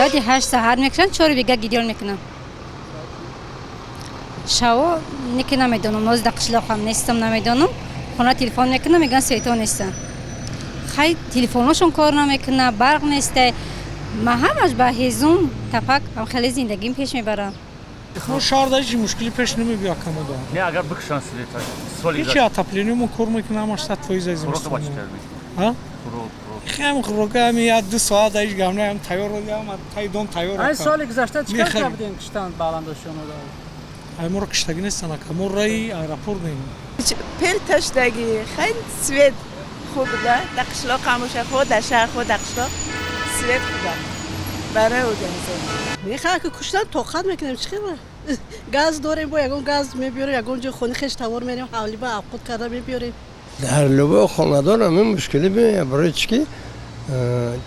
Соати 8 саҳар мекушанд, 4 бега гирён мекунам. Шаво неки намедонам, ноз да қишлоқам нестам, намедонам. Хона телефон мекунам, мегӯянд, свето нестам. Хай, телефоношон кор намекуна, барқ несте. Ма ҳамаш ба ҳезум, тапак ҳам хеле зиндагим пеш мебарам. Мо шаҳрда ҳеҷ мушкилӣ пеш намебиёд камода. Не, агар бикушанд света, соли Ҳечи, отопление мо кор мекунам, ҳамаш 100% хӯрока ба чӣ зимистон. тайёр мекунед? А? Хӯрок, хӯрок. Хем, хӯрока ҳами як ду соат ҳеҷ гап не, ҳам тайёр ҳам тай дом тайёр. Ай, соли гузашта чӣ кор Мехарем. кардем, киштанд баландошёнода? Ай, моро киштагӣ нестан, ака, мо раи аэропорт нем. Пелташтагӣ хеле свет хуб да, дар қишлоқ ҳамоша, худ дар шаҳр, худ дар қишлоқ свет хуба барои организм. Мехоҳам, ки куштан, тоқат мекунем. Чӣ хела газ дорем, бо ягон газ мебиёрем, ягон ҷо хони хеш тавор мерем, ҳавли ба авқот карда мебиёрем. Дар любой хонадон ҳамин мушкилӣ меояд. Барои чӣ ки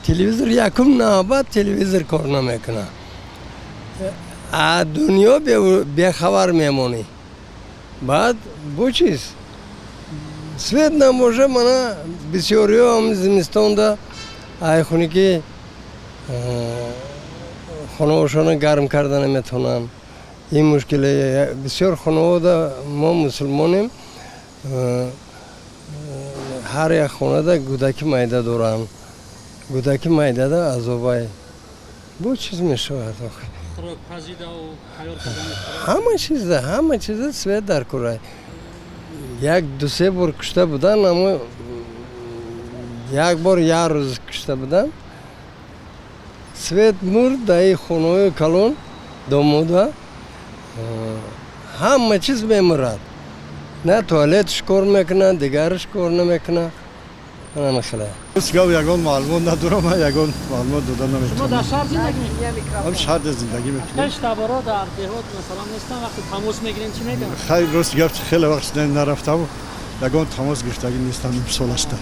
телевизор, якум навбат телевизор кор намекунад, а дунё бехабар мемонӣ. Баъд бо чиз свет набоша, мана бисёриҳо ҳам зимистонда айхуни ки хонаҳошона гарм карда наметавонанд. Ин мушкиле бисёр хонавода. Мо мусулмонем, ҳар як хонада гудаки майда доранд. Гудаки майдада азобай бо чиз мешавад охи. Хӯрок пазидаву тайёр кардани. Ҳама чизда свет дар курай. Як дусе бор кушта будан, аммо як бор як рӯз кушта будан. Свет мурд, даи хонаҳои калон домода ҳама чиз мемурад. На туалетш кор мекунад, дигараш кор намекунад. Ҳамахела. Гап, ягон маълумот надорам, ман ягон маълумот дода Шумо дар наметавонам. шаҳр зиндагӣ мекунед? Ҳам шаҳрда зиндагӣ мекунем. Хеш таборо дар деҳот, масалан, нестан? Вақте тамос мегирем, чӣ мегӯянд? Хайр, рост гап, хеле вақт нарафтам, ягон тамос гирифтагӣ нестам имсол аста.